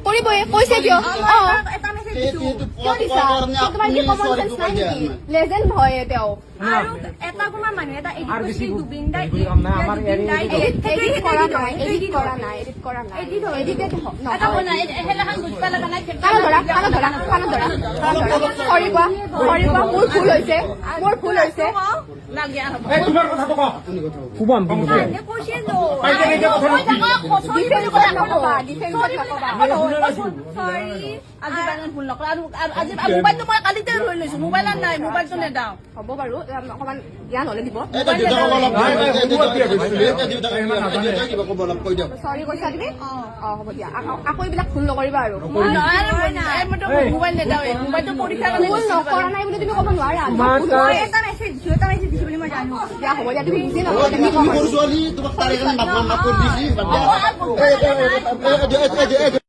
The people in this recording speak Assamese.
কৰিবই। কৈছে কিয়? অ। এটা মেছেজ সেইটো দিছো। সেইটো কিয় দিছা? কাৰণে তোমাৰ কি আপুনি কমন চৰিটো চেন্স নাই কৈ দিয়া নেকি? নাই। লেজেণ্ড হয় তেওঁ। আৰু এটা কোনোবা মানুহ এটা এডিট আৰু বেছি কৰিছিল, জুবিন দাই। হেৰি কাম নাই, আমাৰ জুবিন দাই এডিট সেইটো কৰা edit নাই, হয়, সেইটো এডিট edit কৰা হয়। নাই, এডিট কৰা নাই। Edit হয়। এডিটেড এটা নহয়। নাই, হেলাখান বুজবা লগা নাই। কাণত ধৰা, কাণত ধৰা, কাণত ধৰা, কাণত ধৰা। চৰি কোৱা, চৰি কোৱা। মোৰ ভুল হৈছে, মোৰ ভুল হৈছে। নালগে আৰু হ'ব। এই তোমাৰ কথাটো ক। কুবাম কিন্তু। তাহাঁতে কৈছিল তো। পাইছে কেতিয়া কথা ডিফেন্সত নকবা, ডিফেন্সত নকবা। চৰি। আজি বাগান ভুল নকৰা আৰু আৰু আজি মোবাইলটো মই কালিতে লৈ লৈছো। মোবাইল আৰু নাই, মোবাইলটো নেদাও। হ'ব বাৰু, অকণমান জ্ঞান হলে দিব। এটা দেউতাকক অলপ নাই, নাই, দেউতাক বিয়া কৰিছিলে। দেউতাক দেউতাক কিবা ক'ব, অলপ কৈ দিয়ক। চৰি কৈছা তুমি? অ, হ'ব দিয়া। আকৌ এইবিলাক ভুল নকৰিবা আৰু। নহয় আৰু মইতো মোবাইল নেদাওৱে। মোবাইলটো পৰীক্ষাৰ কাৰণে ভুল দিছিলো। নকৰা নাই বুলি তুমি ক'ব নোৱাৰা। তোমাৰ ভুল তাত- মই এটা মেছেজ দিছো, এটা মেছেজ দিছো বুলি মই জানো। দিয়া, হ'ব দিয়া। তুমি বুজি অ, নাপাবা। তুমি তুমি সৰু ছোৱালী, তোমাক তাৰে কাৰণে মাপ মাপ কৰি দিছি। বাদ দিয়া। এই, এই, এই, এই, এই, এই, এই, এই,